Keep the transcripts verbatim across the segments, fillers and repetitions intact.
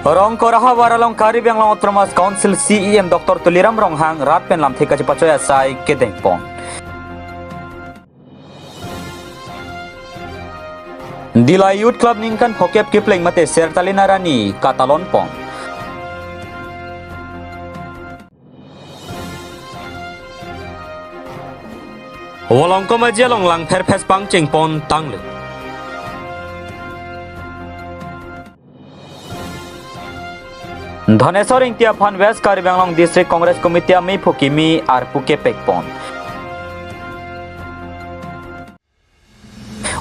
Rongkora havar along Karbi Anglong Autonomous Council C E M Doctor Tuliram Ronghang rat pen lamthe kachepachoi asai kedengpon. Dillai Youth Club ningkan phokep kepleng mate Sertalin arni katalonpon. Volongkom Aji along langpher phes pangchengpon tanglo. Dhaneswar Engti aphan West Karbi Anglong District Congress Committee amephu kimi arpu kepekpon.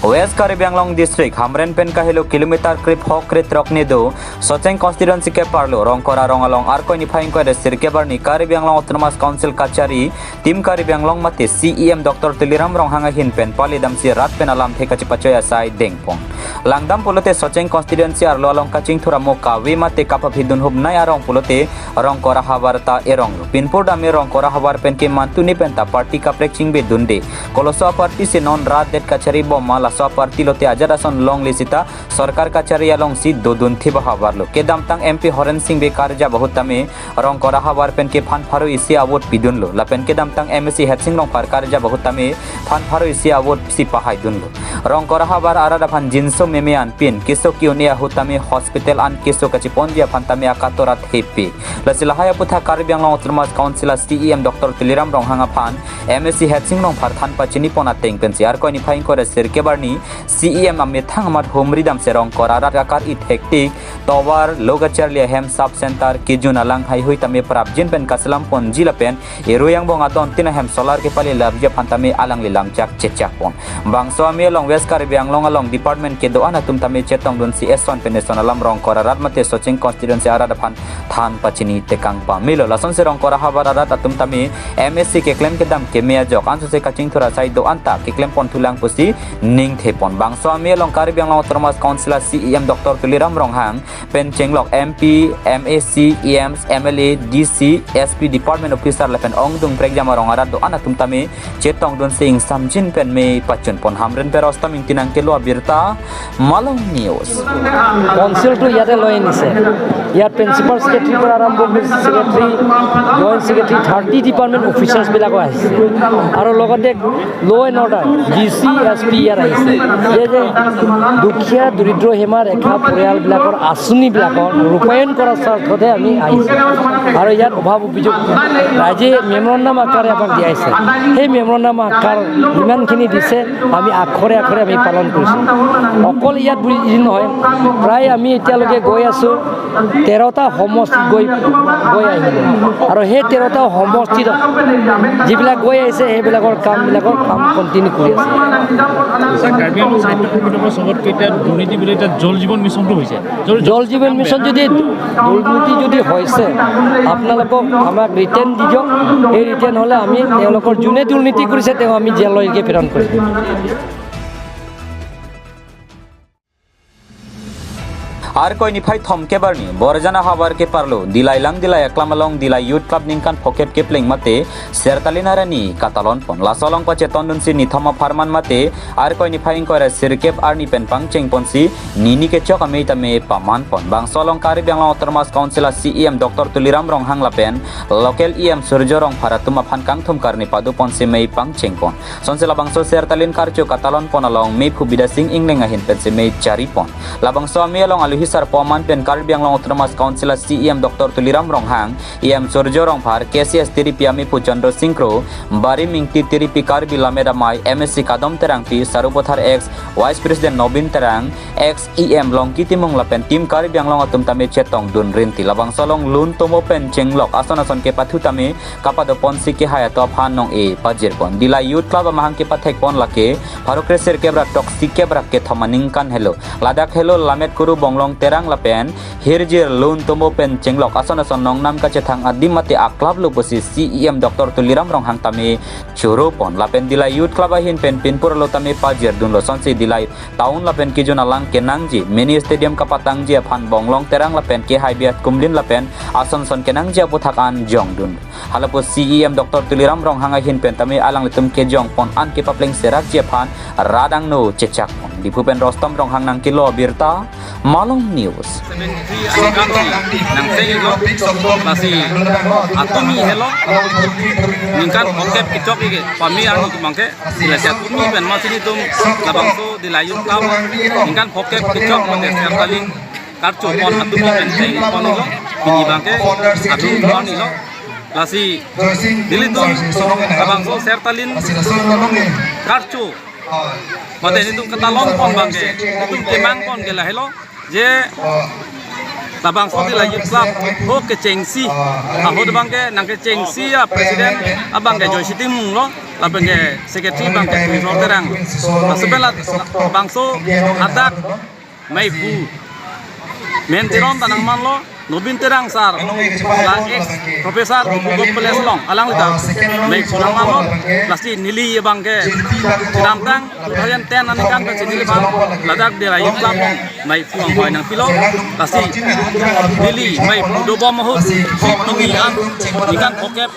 West Karbi Anglong District, Hamren pen kahelo kilometer krepho kretrok nedo, Socheng constituency keparlo Rongkora rong along Arkoi niphai ingkoi ra sirkep arni Karbi Anglong Autonomous Council kachari, Team Karbi Anglong mate C E M Doctor Tuliram Ronghang ahin pen pali damsi rat pen alamthe kachepachoi asai dengpon. Langdam pulote Socheng constituency arlo along kachingthur amo kave mate kapaphidun hubnai arong pulote Rongkora havar ta eronglo. Pinpur dame Rongkora havar pen kemantu ni pen ta party kaprek chingbe dunde. Koloso aparty si non rat det kachari bom ma, laso aparty lote ajat ason longle sita sorkar kachari alongsi dodun thiba havarlo. Kedamtang M P Horen Sing Bey karjap ahut tame Rongkora havar pen ke phan pharo isi avote pidunlo. Lapen kedamtang M A C Headsing Rongphar karjap ahut tame phan pharo isi avote si pahaidunlo. Rongkora havar arat aphan jinso meme an pin keso ki-un-e ahut tame hospital an keso kacheponji aphan tame akatora thepi. Lasi lahai aputhak Karbi Anglong Autonomous Council a C E M Doctor Tuliram Ronghang aphan M A C Headsing Rongphar than pachinipon ateng pensi Arkoi niphai ingkoi ra sirkep arni C E M amethang amat humri damsi Rongkora arat akar-i thektik, tovar, lo kacharli ahem, sub center, kejun alang haihui tame prapjin pen kaselamponji lapen erui angbong adon tin ahem solar kepale lapji aphan tame alangli lamchak chechakpon. Bangso amei along West Karbi Anglong along department kedo-an atum tame chetongdunsi eson pen eson alam Rongkora arat mate Socheng constituency arat aphan than pachini tekang pamelo. Lasonsi Rongkora havar arat atum tame M A C keklem kedam keme ajok ansose kachingthur asai do-an ta keklempon thulang pusi ningthepon. Bangso amei along Karbi Anglong Autonomous Council a C E M Doctor Tuliram Ronghang pen chenglok M P, M A C, E Ms, M L A, D C, S P, department officer lapen ongdung prekjam arong arat do-an atum tame chetongdunsi ingsamjin pen mei pachunpon. Hamren pen Rostam Ingti nangkelo abirta, Malong News. কাউন্সিলটো ইয়াতে লৈ আনিছে। ইয়াত প্ৰিন্সিপাল ছেক্ৰেটাৰীৰ পৰা আৰম্ভ কৰি secretary, joint secretary, thirty department অফিচাৰ্ছবিলাকো আহিছে। আৰু লগতে law' and order, D C, S P ইয়াত আহিছে। এই যে দুখীয়া দৰিদ্ৰ সীমা ৰেখা পৰিয়ালবিলাকৰ আঁচনিবিলাকৰ ৰূপায়ণ কৰাৰ স্বাৰ্থতে আমি আহিছোঁ। আৰু ইয়াত অভাৱ অভিযোগ ৰাইজে মেমৰেণ্ডাম আকাৰে আমাক দিয়াইছে। সেই মেমৰেণ্ডাম আকাৰ যিমানখিনি দিছে, আমি আখৰে আখৰে আমি পালন কৰিছোঁ। অকল ইয়াত বুলি নহয়, প্ৰায় আমি এতিয়ালৈকে গৈ আছোঁ তেৰটা সমষ্টিত গৈ, গৈ আহিলোঁ। আৰু সেই তেৰটা সমষ্টিত যিবিলাক গৈ আহিছে, সেইবিলাকৰ কামবিলাকৰ কাম কণ্টিনিউ কৰি আছে। ছাৰ, কাৰ্বি আংলং স্বায়ত্তশাসিত অঞ্চলৰ চবতকৈ এতিয়া দুৰ্নীতি বুলি এতিয়া জল জীৱন মিছনটো হৈছে। জল জল জীৱন মিছন যদি দুৰ্নীতি যদি হৈছে, আপোনালোকক আমাক ৰিটেন দি দিয়ক। সেই ৰিটেন হ'লে আমি তেওঁলোকৰ যোনে দুৰ্নীতি কৰিছে, তেওঁ আমি জেললৈকে প্ৰেৰণ কৰিম। Arkoi niphai thomkep arni Borjana havar keparlo Dillai Langdillai aklam along Dillai Youth Club ningkan phokep kepleng mate Sertalin arni katalonpon. Laso along pachetongdunsi nithom apharman mate Arkoi niphai ingkoi ra sirkep arni pen pangchengponsi nini kechok amei tame pamanpon. Bangso along Karbi Anglong Autonomous Council a C E M Doctor Tuliram Ronghang lapen local E M Surjo Rongphar atum aphan kangthum karni padoponsi mei pangchengpon. Sonsi labangso Sertalin karcho katalonpon along mephu Bidya Sing Engleng ahin pensi mei charipon. Labangso amei along aluhi sarpo aman pen Karbi Anglong Autonomous Council a C E M Doctor Tuliram Ronghang, E M Surjo Rongphar, K C S Tiripi amephu Chandra Sing Kro, Barim Ingti, Tiripi Karbi Lammet Amei, M A C Kadom Terangpi, Sarupathar ex Vice President Nobin Terang, ex E M Longki Timung lapen Team Karbi Anglong atum tame chetongdun rinti. Labangso along lun tomo pen chenglok ason ason kepathu tame kapadoponsi kehai atum aphan nong-e pajirpon. Dillai Youth Club amahang kepathekpon lake pharo kre sirkep ra throksi kep ra kethom aningkan helo. Ladak helo Lammet Kuru Bonglong Terang lapen hirjir lun tomo pen chenglok ason ason nongnam kachethang adim mate a-club lo pusi C E M Doctor Tuliram Ronghang tame choropon. Lapen Dillai Youth Club ahin pen pinpur lo tame pajirdunlo. Sonsi Dillai town lapen kejun alang kenangji, mini stadium kapatangji aphan Bonglong Terang lapen kehai Biat Kumlin lapen ason ason kenangji aputhak an jongdun. Halapu C E M Doctor Tuliram Ronghang ahin pen tame alanglitum kejongpon an kepapleng serakji aphan radang no chechakpon. Diphu pen Rostam Ronghang nangkelo abirta, Malong News. Seventy-three aningkan si nangcheng-iklo, lasi atumi helo ningkan phokep kechok-ik pame arni atum abangke, lasi atumi pen masi nelitum labangso Dillai Youth Club ningkan phokep kechok mate Sertalin karcho pon atumi pen cheng-ik pon-iklo, pini abangke adu pon-iklo, lasi nelitum labangso Sertalin karcho mate nelitum katalon pon abangke, nelitum kemang pon ke lahelo, je labangso Dillai Youth Club ho kechengsi ahut abangke nangkechengsi a-president abangke Joyce Timung lo, lapen ke secretary abangke Tuisor Terang. Laso pen labangso adak meiphu Mentiron ta nangmanlo, Nobin Terang sir, la ex professor Dibrugarh College along, alangli ta meiphu nangmanlo, lasi neli abangke kedamtang two thousand ten aningkan pensi neli abang ladak Dillai Youth Club along meiphu anghoi nangpilo, lasi neli meiphu dobom ahut, neli an ningkan phokep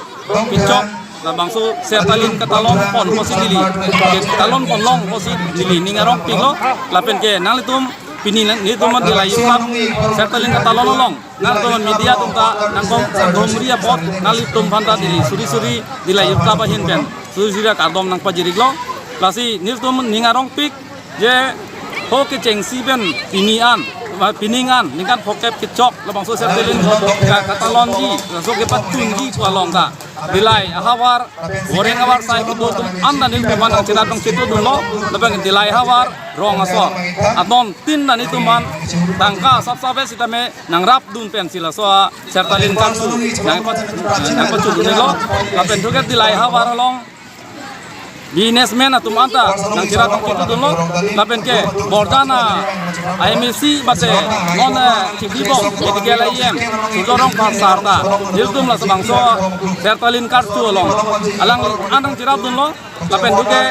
kechok labangso Sertalin katalon pon pusi neli, katalon pon long pusi neli ning arongpiklo, lapen ke nanglitum pini nang, nelitum Dillai Youth Club Sertalin katalon along, nanglitum media atum ta nangkong sangdom ri apot, nanglitum aphan ta neli suri suri Dillai Youth Club ahin pen suri suri akardom nangpajir-iklo. Lasi nelitum ning arongpik je ho kechengsi pen pini an, ma pining an ningkan phokep kechok labangso Sertalin ka, katalonji, laso kepachunji pu along ta Dillai ahavar, Boreng ahavar asai kedo atum an ta nelitum aphan nangcherap nangchetudunlo, lapen Dillai ahavar rong asor adon tin ta nelitum aphan tangka sap sap sitame nangrapdun pensi laso a-Sertalin karcho nangpa, nangpachudun-iklo, lapen thuke Dillai ahavar along businessman atum an ta nangcherap nangchetudunlo, lapen ke Borjan a-M A C mate non, eh, Chikdibong medical A E M Surjya Rongphar sir ta nelitum labangso Sertalin karcho along alangli an nangcherapdunlo, lapen thuke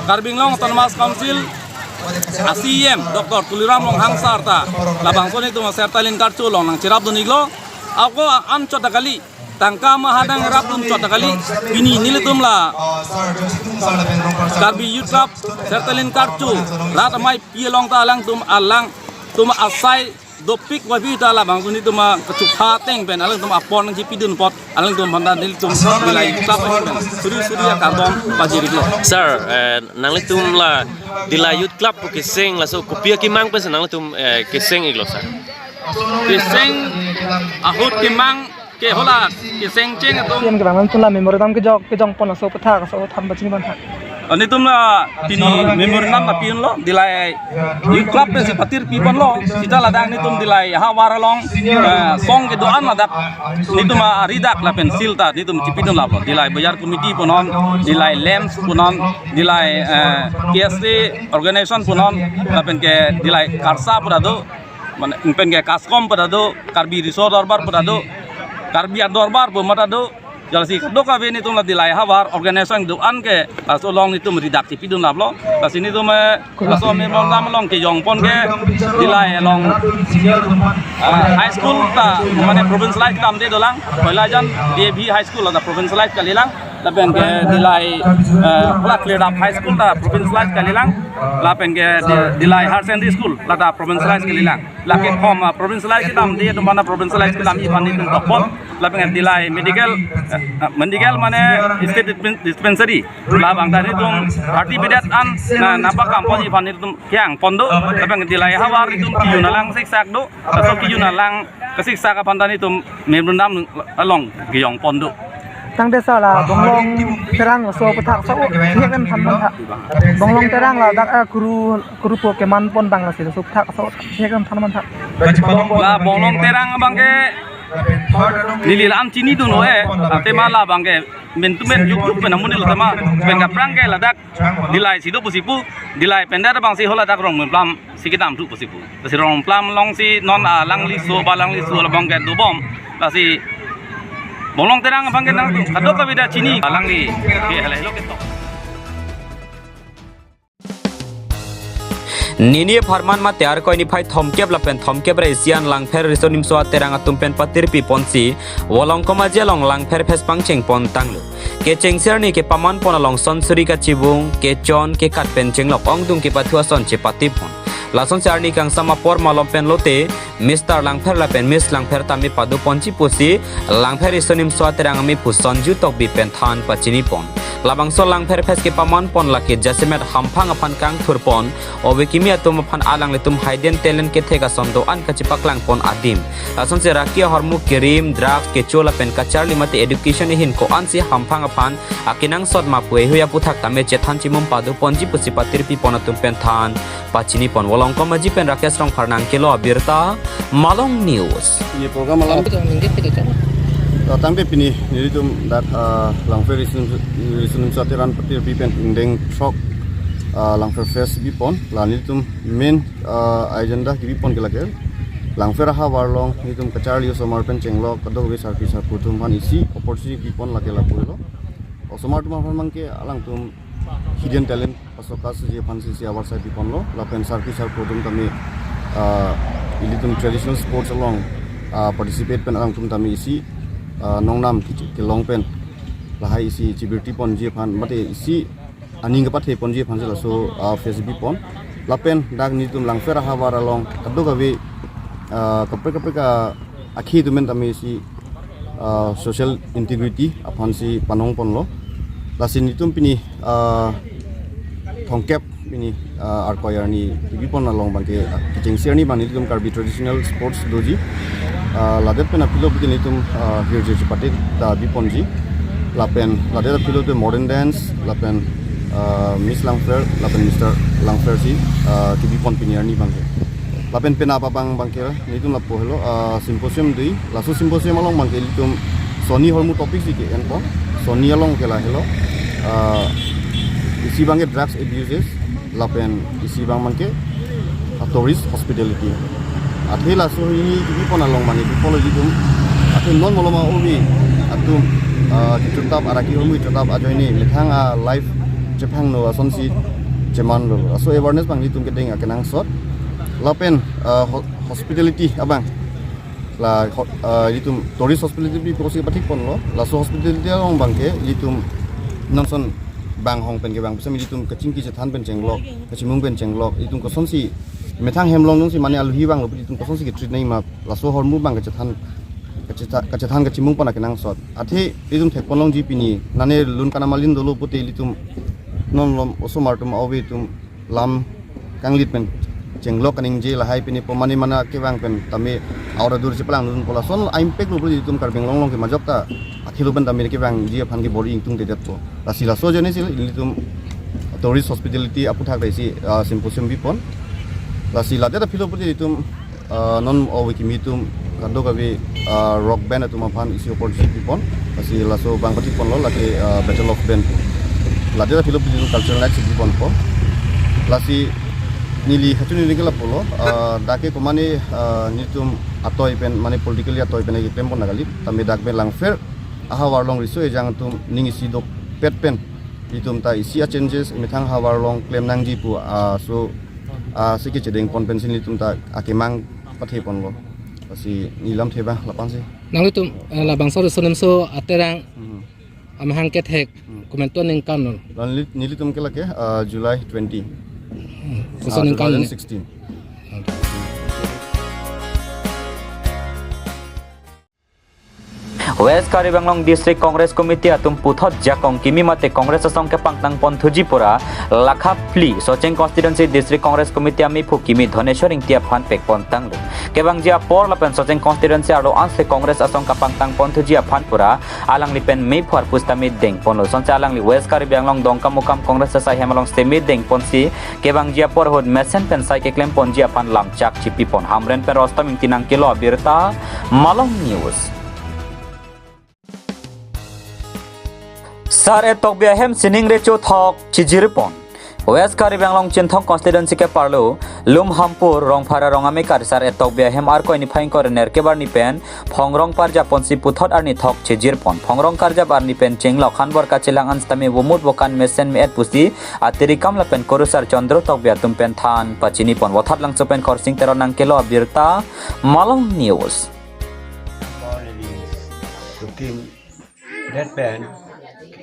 Karbi Anglong Autonomous Council a-C E M Doctor Tuliram Ronghang sir ta labangso nelitum Sertalin karcho along nangcherapdun-iklo. Ako anchot ta kali, tangka maha nangrapdun chot ta kali, pini nelitum la Karbi Youth Club Sertalin karcho rat ameipi along ta alangtum, alangtum asai dopik waipi ta labangso nelitum kachupha ateng pen alangtum apon nangchipidun apot, alangtum aphan ta nelitum Dillai Youth Club ahin pen suri suri akardom pajir-iklo. Sir, eh, nanglitum la Dillai Youth Club pu kecheng, laso kopi akemang pensi nanglitum, eh, kecheng-iklo sir? Kecheng ahut kemang ke hala kecheng cheng atum. P M kevang nangtum la memorandum kejok, kejong pon laso aputhak, laso than pachini pon tha. Nelitum la pini memorandum ta pi-unlo, Dillai Youth Club pensi patir pi ponlo, seta ladak nelitum Dillai ahavar along, eh, song kedo-an ladak nelitum ari dak lapen seal ta nelitum chipidun laplo. Dillai Bazar Committee punon, Dillai LAMPS punon, Dillai, eh, K S A organization punon, lapen ke Dillai KARSA pu ta do, mane, pen ke KASCOM pu ta do, Karbi Riso Dorbar pu ta do, Karbi Adorbar pu ma ta do. Jalsi kadokave nelitum la Dillai ahavar organization do-an ke laso along nelitum ari dak chipidun laplo. Lasi nelitum, eh, laso memorandum along kejong pon ke Dillai along, ah, high school ta mane provincialize kedamde dolang. Koilajan D A V High School la ta provincialize kalilang. Lapen ke Dillai, eh, hala Clearup High School ta provincialize kalilang. Lapen ke Di-, Dillai Higher Secondary School la ta provincialize kalilang. Lake form, ah, provincialize kedamde atum aphan ta provincialize kedam-ik aphan nelitum tokpon. Lapen ke Dillai Medical, eh, eh, medical mane state dispen-, dispensary, labang ta nelitum thirty bedded an na, nangpakam pon-ik aphan nelitum kejang pon do. Lapen ke Dillai ahavar nelitum kejun alang siksak do. Laso kejun alang kasiksak aphan ta nelitum memorandum along kejong pon do. Tangte sir, la Bonglong Terang laso aputhak so hek an than pon tha. Bonglong Terang ladak, eh, kuru, kuru po keman pon abang lasi laso aputhak so hek an than pon tha. La Bonglong Terang abangke neli la-an chinidun ave, athe ma labangke men tu men juk juk pen amonit lo tema, pen kaprang ke ladak Dillai si do pusi pu, Dillai pen dak abang si hala dak Rongmeplam si kedam thu pusi pu. Lasi Rongmeplam along si non alangli so, ba alangli so labangke dobom. Lasi Bonglong Terang abangke nang kadokave ta chini alangli ke halahelo ketok. Nini apharman mate Arkoi niphai thomkep lapen thomkep ra isi an Langpher Riso Nimso Terang atum pen patir pi ponsi Volongkom Aji along Langpher Fest pangcheng pon tanglo. Kechengsi arni kepaman pon along sonsuri kachibung, kechon, kekat pen chenglok ongdung kepathu ason chepatip pon. Lasonsi arni kangsam apor malom pen lote Mister Langpher lapen Miss Langpher tame padoponji pusi Langpher Riso Nimso Aterang amephu Sonju Tokbi pen than pachinipon. Labangso Langpher Fest kepamanpon lake jasemet hamphang aphan kangthurpon, ove kimi atum aphan alanglitum hidden talent kethek ason do-an kachepaklangpon adim. Lasonsi raki ahormu kerim, drugs, kecho lapen kacharli mate education ahin ko-ansi hamphang aphan akenangsot ma pu ehui aputhak tame chethan chimum padoponji pusi patirpipon atum pen than pachinipon. Volongkom Aji pen Rakesh Rongphar nangkelo abirta, Malong News. Ini program malam. Tangpi tangpi tangpi. Tangpi pini nelitum dak, ah, Langpher Riso Nimso, Riso Nimso Aterang patirpi pen ingdeng throk, ah, Langpher Fest bipon. La nelitum main, ah, agenda kebipon ke lake Langpher ahavar along nelitum kacharli osomar pen chenglok kadokave sarpi sarpo atum aphan isi opportunity bipon lake lapu helo. Osomar atum aphan abangke alangtum hidden talent pasoka suji aphansi isi award sai biponlo, lapen sarpi sarpo atum tame, ah, ilitum traditional sports along, ah, participate pen alangtum tame isi, ah, nongnam ki-, kelong pen lahai isi chibirtiponji aphan mate isi aning kepatheponji aphansi laso, ah, fest bipon. Lapen dak nelitum Langpher ahavar along kadokave, ah, kaprek kaprek a, akhei atum pen tame isi, ah, social integrity aphansi panongponlo. Lasi nelitum pini, ah, thomkep pini, ah, Arkoi arni kebipon along abangke, ah, kechengsi arni abang nelitum Karbi traditional sports doji. Ah, ladet pen apilo pute nelitum, ah, hirjir chepate ta biponji. Lapen ladet apilo pute modern dance, lapen, ah, Miss Langpher, lapen Mister Langpher si, ah, kebipon pini arni abangke. Lapen penap abang abangke nelitum lapu helo, ah, symposium dei. Laso symposium along abangke ilitum sonni ahormu topic si ke-enpon. Sonni along ke lahelo, ah, isi abangke drugs abuses, lapen isi abang abangke, ah, tourist hospitality. Athe laso hini kebipon along abangke bipolo ilitum. Athe non malom a-ove atum, ah, kechotap araki ahormu kechotap ajoine methang a-life chephangno asonsi chemanlo. Laso awareness abang ilitum kedeng akenangsot. Lapen, ah, ho-, hospitality abang. La ho-, ah, ilitum tourist hospitality pi pusi pathikponlo. Laso hospitality along abangke ilitum nonson bang hong pen kevang pusitame ilitum kachingki chethan pen chenglok, kachimung pen chenglok, ilitum kosonsi methang hem along nungsi mane aluhi vanglo pute ilitum kosonsi ke-treat nangji ma, laso ahormu abang kachethan, kachetha-, kachethan kachimungpon akenangsot. Athe ilitum thekponlongji pini, nane lun kanam alin dolo pute ilitum non malom osomar atum a-ove atum lam kanglit pen chenglok kaningje lahai pini po mane mane kevang pen tame aura dur cheplang dun po lason a-impact lo pute ilitum Karbi Anglong along ke majok ta akhei atum pen tame kevangji aphan ke bor-i ingtungdedetpo. Lasi laso ajoine si ilitum tourist hospitality aputhak ta isi, ah, symposium bipon. Lasi ladet apilo pute ilitum, ah, non ove kimi atum kadokave, ah, rock band atum aphan isi opportunity bipon. Lasi laso abang pathikponlo lake, ah, Battle of Band. Ladet apilo pute ilitum cultural night si biponpo. Lasi neli hachuni neli ke lapulo, ah, dak ke komane, ah, nelitum atoi pen mane politically atoi pen keklempon nangkali. Tame dak pen Langpher ahavar along riso ejang atum aning isi dokpet pen ilitum ta isi a-changes methang ahavar along klem nangji pu, ah, so, ah, si kechedengpon pensi nelitum ta akemang patheponlo. Lasi neli lamthe abang lapu-ansi. Nanglitum, eh, labangso Riso Nimso Aterang Hmm. amahang kethek Hmm. komantu aningkan lo? La neli, nelitum ke lake, ah, July twenty. Hmm. Koson Ah, aningkan lo? two thousand sixteen. West Karbi Anglong District Congress Committee atum puthot jakong kimi mate Congress asong kepangtangpon thuji pura lakha phli Socheng Constituency District Congress Committee amephu kimi Dhoneswar Ingti aphan pekpon tanglo. Kevangji apor lapen Socheng Constituency arlo anse Congress asong kapangtangpon thuji aphan pura alangli pen mephu arpu sitame dengponlo. Sonsi alangli West Karbi Anglong Dongkamukam Congress asai hem along sitame dengponsi kevangji apor ahut mesen pen sai keklemponji aphan lamchak chipipon. Hamren pen Rostom Ingti nangkelo abirta, Malong News. Sar-et Tokbi ahem sining recho thok chijirpon. West Karbi Anglong Chinthong Constituency keparlo Lumhampur Rongphar arong amekar Sar-et Tokbi ahem Arkoi niphai ingkoi ra nerkep arni pen phongrong parjapponsi puthot arni thok chijirpon. Phongrong karjap arni pen chenglok hanbor kachelang an sitame vomut vokan mesen me-et pusi atirikam lapen kurusar Chandra Tokbi atum pen than pachinipon. Vothatlangso pen Khorsing Teron nangkelo abirta, Malong News. Sukim det pen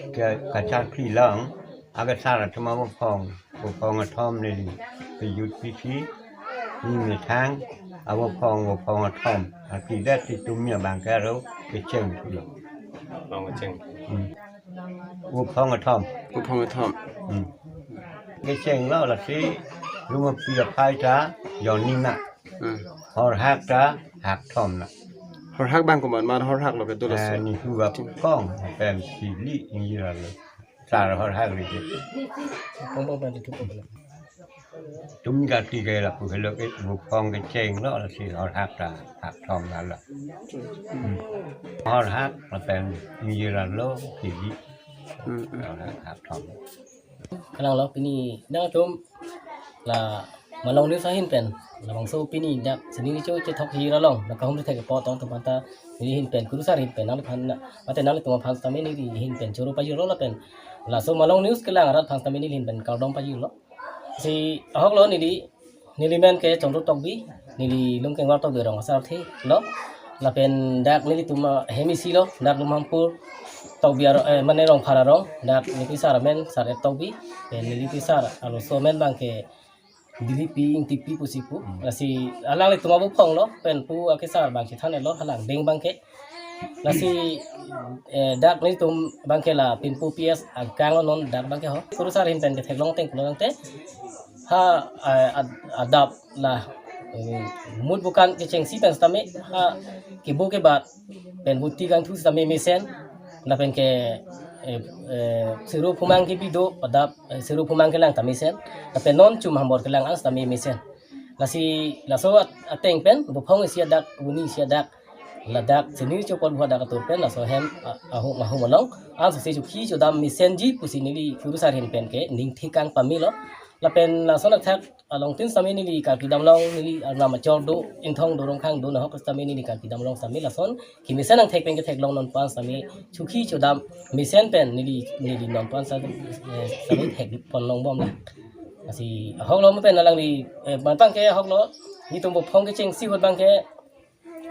ke kachar khilang aga sar atum abo phong, ko phong athom neli ke youth P C, Ni methang, abo phong, abo phong athom. Ati det si tum ya bang ke aro kecheng lo. Phong kecheng. Hmm. Abo phong athom. Abo phong athom. Hmm. Kecheng lo lasi, luma pia phai ta, yon ni na. Hmm. Horhak ta, hak thom na. Horhak bang komat mar horhak lo ke dolo Eh, so. Ni huga kong, pen sili ingira lo. Sar horhak ri je. Pong pong pen tutup pong. Tum gati ke lapu helok eh, abo phong kecheng lo, lasi horhak ta, hak thom na lo. Hmm. Horhak, lapen ingira lo, sili. Hmm, hmm. Horhak, hak thom. Kalang lo pini nangtum la Malong News ahin pen. Labangso pini dak sini ni cho chethok hir along. Nang kahum thek po tong tum anta neli hin pen kurusar hin pen nangphan na. Mate nangtum aphan sitame neli hin pen choro pajirlo lapen. Laso Malong News kelang arat aphan sitame neli hin pen kardom pajirlo. Si ahok lo neli, neli men ke Chondro Tokbi, neli Lumkengwar Tokbi rong asar thi lo. Lapen dak nelitum, ah, hem isi lo, dak Lumhampur Tokbi aro, eh, mane Rongphar arong, dak neli sar men, sar et Tokbi, pen neli sar, alo so men bang ke Dilipi, Ingtipi pusi pu. Hmm. Lasi alanglitum abo phong lo, pen pu ake sar bang si than lo, halang deng bang ke. Lasi, eh, dak nelitum bang ke la Pinpo P S akang lo non dak bang ke ho. Kurusar hin pen ke theklong teng pulo tangte. Ha, eh, ad-, adap la, eh, mut bukan kechengsi pen sitame, ha, kebo kebat, pen buti kangthu sitame mesen, lapen ke, eh, eh, sero phumang kebi do, adap, eh, sero phumang kelang ta mesen, lapen non chum hambor kelang an sitame mesen. Lasi, laso at-, ateng pen, abo phong isi adak, abo ni isi adak, ladak, sini chopon buha dak atur pen, laso hem, a-, ahum, ahum along, an sose chukhi chodam mesenji pusi neli kurusar hin pen ke, ning thikang pamelo. Lapen lason athak along tin sitame neli karki damlong, neli arnam achor do, Ingthong do, Rongkhang do, nahok sitame neli karki damlong sitame lason, kemesen angthek pen ketheklong non pan sitame, chukhi chodam mesen pen neli, neli non pan sa, eh, sitame thek pon long bom la. Lasi ahok lo mo pen alangli, eh, man bang ke ahok lo, nelitum abo phong kechengsi ahut bang ke,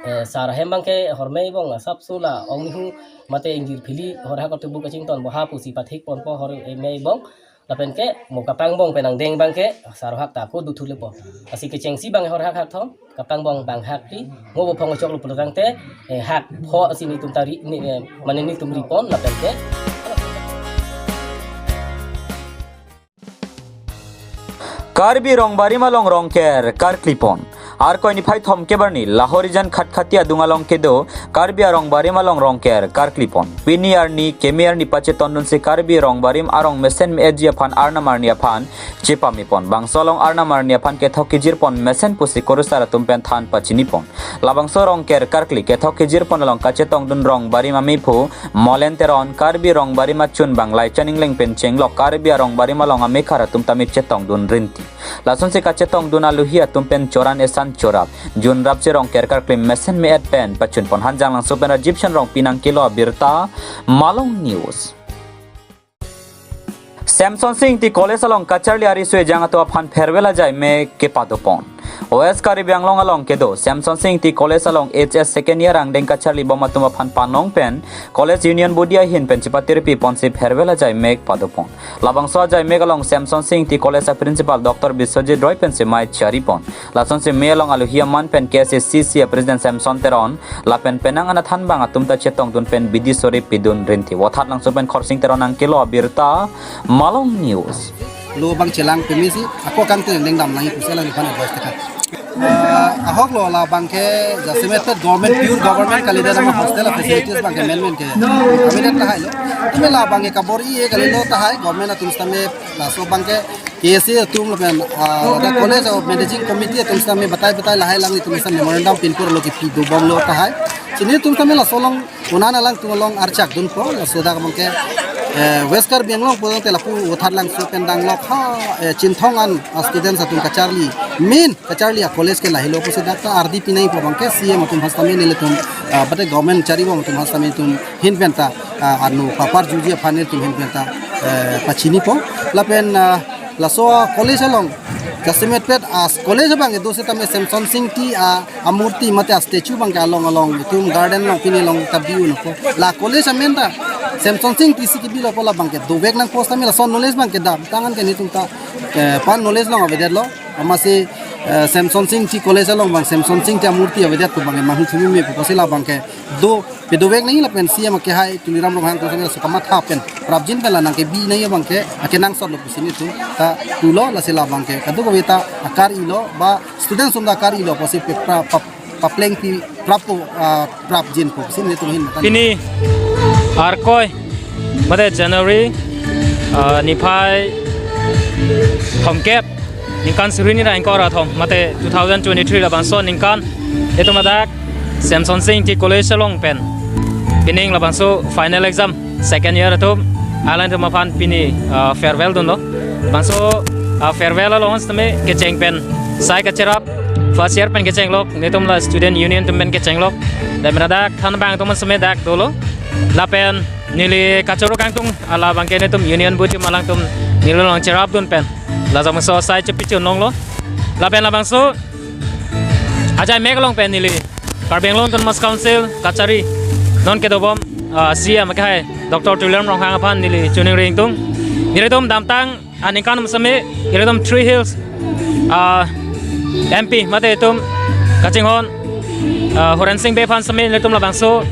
eh, sar ahem bang ke horme bong asap so la ong nihu mate ingjir phili horhak atubu kachington bo ha pusi pathik ponpo horme bong. Lapen ke mo kapangbong pen angdeng bang ke sar hak ta ko duthu lepo. Lasi kechengsi bang horhak hak thom, kapangbong bang hak ti, mo abo phong chok lo pulo tangte, eh, hak pho si nelitum tari, ni, eh, mane nelitum ripon lapen ke. Karbi Rongbarim along Rongker karklipon. Arkoi niphai thomkep arni Lahorijan Khatkhati adung along kedo Karbi Rongbarim along Rongker karklipon. Pini arni keme arni pachetondunsi Karbi Rongbarim arong mesen me-etji aphan arnam arni aphan chepamepon. Bangso along arnam arni aphan kethok kejirpon mesen pusi kurusar atum pen than pachinipon. Labangso Rongker karkli kethok kejirpon along kachetongdun Rongbarim amephu Molen Teron, Karbi Rongbarim achun bang Laichan Engleng pen chenglok Karbi Rongbarim along amekhar atum tame chetongdun rinti. Lasonsi kachetongdun aluhi atum pen choran esan chorap junrapsi Rongker karkli mesen me-et pen pachunpon. Hanjanglangso pen Rajiv Shan Rongpi nangkelo abirta, Malong News. Semsonsing Ingti College along kacharli ariso ejang atum aphan farewell ajaimek kepadopon. West Karbi Anglong along kedo Semsonsing Ingti College along H S second year angdeng kacharlibom atum aphan panong pen College Union Body ahin pen chepatirpiponsi farewell ajaimek padopon. Labangso ajaimek along Semsonsing Ingti College a Principal Doctor Biswajit Roy pensi mei charipon. Lasonsi mei along aluhi aman pen K S A C C a President Samson Teron lapen penang anathan bang atum ta chetongdun pen bidi sore pidun rinti. Vothatlangso pen Khorsing Teron nangkelo abirta, Malong News. Lo bang chelang pemisi, ako kangte neng dam nangji pusi alangli aphan advice tekha. Ah, ahok lo labang ke jasemet government, pure government kalidet ama hostel facilities bang ke men men ke. Kami dan tahai lo. Tumi labang ke kabor-i e kali lo tahai government atum sitame laso bang ke K S A atum lapen, ah, the College of Managing Committee atum sitame batai batai lahai alanglitum sitame memorandum pinpur lo kipi dobom lo tahai. Chini atum sitame laso along unan alangtum along archak dunpo, laso dak bang ke, eh, West Karbi Anglong pulote lapu vothatlangso pen danglok ha, eh, Chinthong an, ah, students atum kacharli, main kacharli a college ke lahelo pusi dak ta ardi pinaipo bang ke C M atum aphan sitame nelitum, ah, bate government charibom atum aphan sitame nelitum ahin pen ta, ah, anu papar juji aphan nelitum ahin pen ta, eh, pachinipo. Lapen, ah, laso college along, jasemet pet as college bang ke do sitame Semsonsing Ingti a amurti mate a statue bang ke along along itum garden along pini along ta bi-un ko. La college amen ta Semsonsing Ingti si kibi lo po labang ke dovek nangpo sitame lason knowledge bang ke dam tangan ke nelitum ta, eh, pan knowledge along avedetlo. Amatsi, Eh, Semson Sing Ingti College along abang Semson Sing Ingti amurti avedet pu abang manghu thumi me pu pusi labang ke do pedovek nangji lapen C M akehai Tuliram Ronghang atum setame kamatha pen prapjin pen la nangkebi nangji abang ke akenangsot lo pusi nelitum ta pulo, lasi labang ke kadokave ta akar-i lo ba student atum ta akar-i lo pusi pe pra, pa, paplengpi prappo, ah, prapjin pu pusi nelitum ahin matan. Pini Arkoi mate January, ah, niphai thomkep, ningkan suri hini ra ingkoi ra thom mate two thousand twenty-three labangso aningkan itum ladak Semson Sing Ingti College along pen pining labangso final exam second year atum alangtum aphan pini, ah, farewell dunlo. Labangso, ah, farewell along setame kecheng pen sai kacherap first year pen kechenglok, nelitum la student union atum pen kechenglok. Lapen ladak thanbang atum setame dak dolo. Lapen neli kachoro kangtung, ah, labang ke nelitum union body alangtum neli along cherapdun pen la labangso sai chepichun longlo. Lapen labangso ajai mek along pen neli Karbi Anglong Autonomous Council kachari non kedobom, ah, C M akehai Doctor Tuliram Ronghang aphan neli choningri ingtung. Nelitum damtang aningkan setame nelitum Three Hills, ah, M P mate itum kachinghon, ah, Horensing Bey aphan setame nelitum labangso,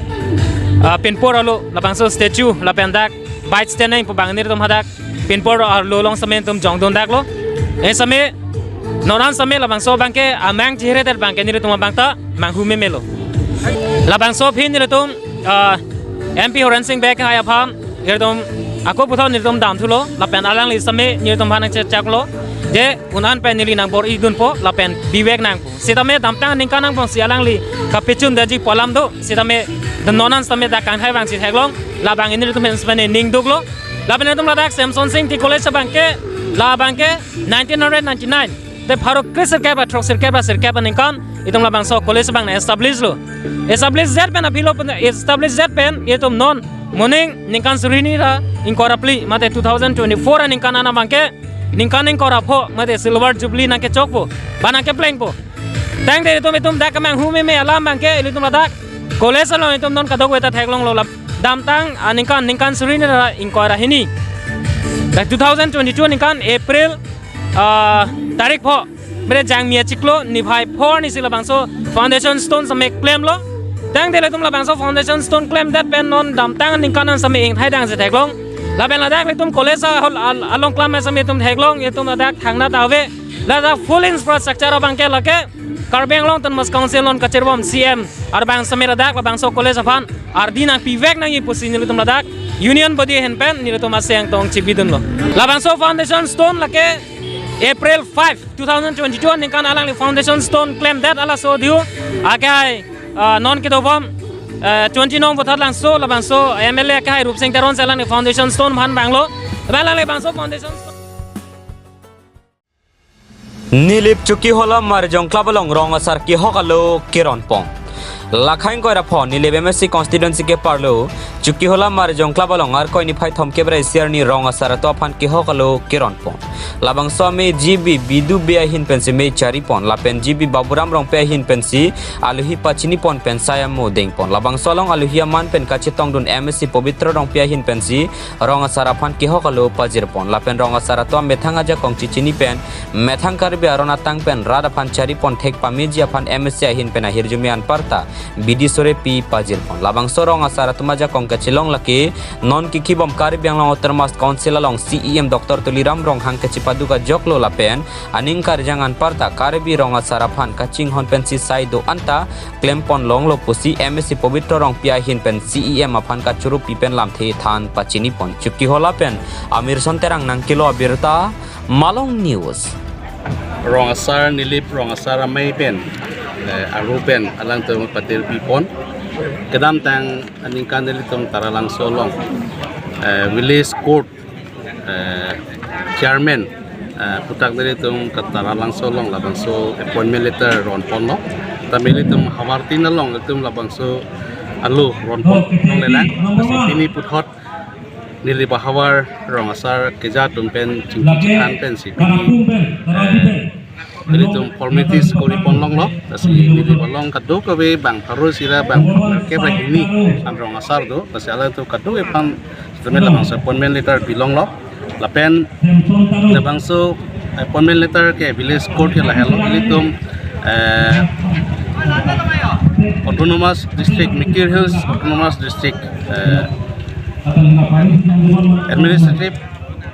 ah, pinpur arlo labangso statue lapen dak bike stand nangji pu abang nelitum hadak pinpur arlo along setame nelitum jongdun daklo. Eh, setame non an setame labangso abang ke amang chihredet abang ke nelitum abang ta manghu memelo. Labangso aphi nelitum, ah, M P Horensing Bey akehai aphan nelitum ako puthot nelitum damthulo lapen alangli setame nelitum aphan nangchechaklo. Je un an pen neli nangbor-idunpo lapen bivek nang pu. Setame damtang aningkan angbong si alangli kapechun daji pu alam do. Setame non an setame dak kanghai abang si theklong. Labang nelitum pen setame ning duklo. Lapen nelitum ladak Semson Sing Ingti College abang ke, labang ke nineteen hundred ninety-nine te pharo kre sirkep ra throksirkep ra sirkep aningkan itum labangso college abang nang establish lo. Establish det pen aphi lo pen, establish det pen itum non moning ningkan suri hini ra ingkoi ra phli mate two thousand twenty-four aningkan an abang ke ningkan ingkoi ra pho mate silver jubilee nangkechokpo ba nangkeplengpo. Tangte itum itum dak kemanghu meme alam abang ke ilitum ladak college along itum non kadokave ta theklonglo lap. Damtang aningkan, ningkan suri hini ra ingkoi ra hini. Dak two thousand twenty-two aningkan April, ah, tarik pho, mere jangmi achiklo niphai pho arni si labangso foundation stone setame klemlo. Tangte ilitum labangso foundation stone klemdet pen non damtang aningkan an setame ingthai dang si theklong. Lapen ladak ilitum college ahol al-, along klam setame itum theklong, itum ladak thangnat ave. Ladak full infrastructure abang ke lake Karbi Anglong Autonomous Council non kachirbom C M arbang setame ladak labangso college aphan ardi nangpivek nangji pusi nelitum ladak union body ahin pen nelitum aseng tong chibidunlo. Labangso foundation stone lake April five, two thousand twenty-two aningkan alangli foundation stone klemdet, halaso diu akehai, ah, non kedobom, ah, twenty nong Boithalangso labangso M L A akehai Rupsing Teron si alangli foundation stone aphan vanglo. Labang alangli labangso foundation stone. Nilip Chokihola Marjong Club along rong asar kehok alo keronpon. Lakhai ingkoi ra pho Nilip M A C constituency keparlo Chokihola Marjong Club along Arkoi niphai thomkep ra isi arni rong asar atum aphan kehok alo keronpon. Labangso amei G B Bidu Bey ahin pensi mei charipon lapen G B Baburam Rongpi ahin pensi aluhi pachinipon pen sai amo dengpon. Labangso along aluhi aman pen kachetongdun M A C Pobitro Rongpi ahin pensi rong asar aphan kehok alo pajirpon. Lapen rong asar atum amethang ajakong chechini pen methang Karbi aron atang pen rat aphan charipon thek pameji aphan M A C ahin pen ahirjume anparta bidi sore pi pajirpon. Labangso rong asar atum ajakong kachelong lake non kikibom Karbi Anglong Autonomous Council along C E M Doctor Tuliram Ronghang kachepaduk ajoklo lapen aning karjang anparta Karbi rong asar aphan kachinghon pensi sai do-an ta klempon longlo pusi M A C Pobitro Rongpi ahin pen C E M aphan kachurupi pen lamthe than pachinipon. Chokihola pen Amirson Terang nangkelo abirta, Malong News. Rong asar Nilip rong asar amei pen, eh, aru pen alangtum patirpipon. Kedamtang aningkan nelitum Taralangso along, eh, village court, eh, chairman, eh, puthot nelitum ka Taralangso along labangso appointment letter ronponlo. Tame nelitum havartin along nelitum labangso alo ronpon longlelang. Lasi pini puthot Nilip ahavar rong asar keja atum pen chingki chinghan pensi pini, eh, nelitum formalities koripon longlo. Lasi Nilip along kadokave bang pharo isi ra bang kep ra hini an rong asar do. Lasi alangtum kadokave aphan setame labangso appointment letter pilonglo. Lapen labangso Appointment letter ke village court ke lahelo, ilitum eh, Autonomous District, Mikir Hills Autonomous District eh, Administrative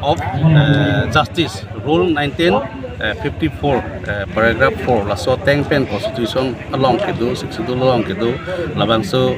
of eh, Justice Rule nineteen eh, fifty-four eh, paragraph four laso ateng pen constitution along kedo, Sixth Schedule along kedo, labangso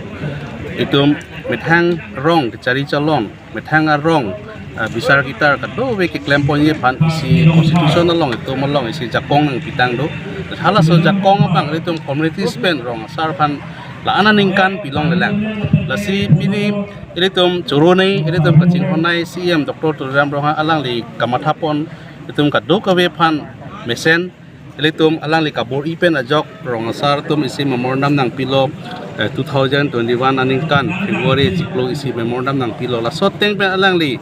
itum methang arong kechari chalong, methang arong eh, bisar kitar kadokave keklem ponji aphan isi constitution along itum along isi jakong nangpitang do. Halaso jakong abang ilitum communities pen rong asar aphan la-an aningkan pilonglelang. Lasi pini ilitum choro nei, ilitum kachinghon nei, C E M Doctor Tuliram Ronghang alangli kamathapon itum kadokave aphan mesen, ilitum alangli kabor-i pen ajok rong asar atum isi memorandum nangpilo eh, two thousand twenty-one aningkan February chiklo isi memorandum nangpilo. Laso ateng pen alangli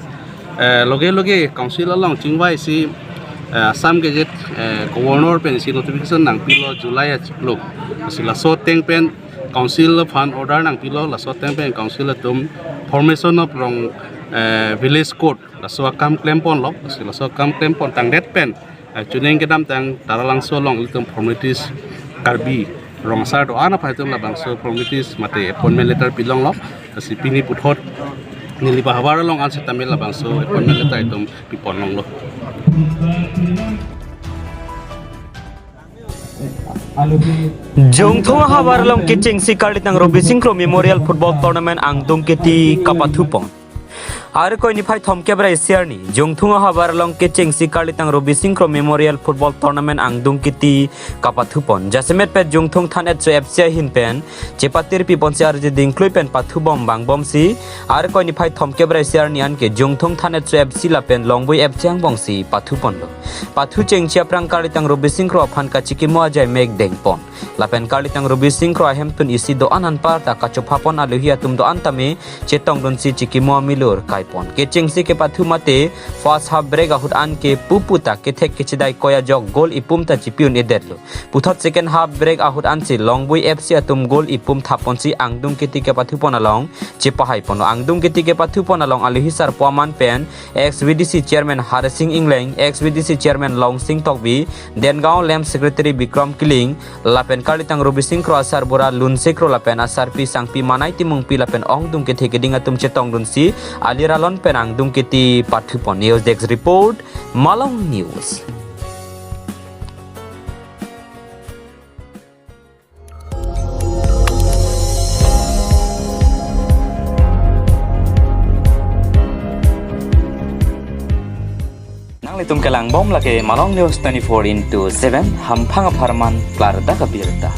eh, loge loge council along chingvaisi eh, Assam Gazette eh, Governor pen isi notification nangpilo July achiklo. Lasi laso ateng pen council aphan order nangpilo, laso ateng pen council atum formation of rong eh, village court laso akam klemponlo. Lasi laso akam klempon tangdet pen eh, chuning kedamtang Taralangso along ilitum formalities Karbi rong asar do-an aphan itum labangso formalities mate appointment letter pilonglo. Lasi pini puthot neli bahavar along ansi tamil labangso appointment letter itum piponlonglo. Jungthung ahavar along kechengsi Karlitang Robising Kro Memorial Football Tournament angdung kiti kapathupon. Arkoi niphai thomkep ra isi arni, Jungthung ahavar along kechengsi Karlitang Robising Kro Memorial Football Tournament angdung kiti kapathupon. Jasemet pet Jungthung than et so F C ahin pen chepatir piponsi arje dingklui pen pathubom bangbomsi, Arkoi niphai thomkep ra isi arni anke Jungthung than et so F C lapen Longbui F C angbongsi pathuponlo. Pathu chengji aphrang Karlitang Robising Kro aphan kachikimo ajai mek dengpon. Lapen Karlitang Robising Kro ahemtun isi do-an anparta kachophapon alohi atum do-an tame chetongdunsi chikimo amilur kaipon. Kechengsi kepathu mate first half break ahut anke pupu ta kethek kechedai koi ajok goal ipum ta chipi-un-edetlo. Puthot second half break ahut ansi Longbui F C atum goal ipum thapponsi angdung kiti kepathupon along chepahaiponlo. Angdung kiti kepathupon along alohi sarpo aman pen ex V D C chairman Harsing Engleng, ex V D C chairman Longsing Tokbi, Dengaon LAMP secretary Bikram Killing, lapen Karlitang Robising Kro asarbura Lunse Kro lapen asarpi sangpi Manai Timungpi lapen ongdung kethe keding atum chetongdunsi alir alon pen angdung kiti pathupon. News Desk Report, Malong News. Nanglitum kelangbom lake Malong News twenty-four into seven, hamphang apharman klardak abirta.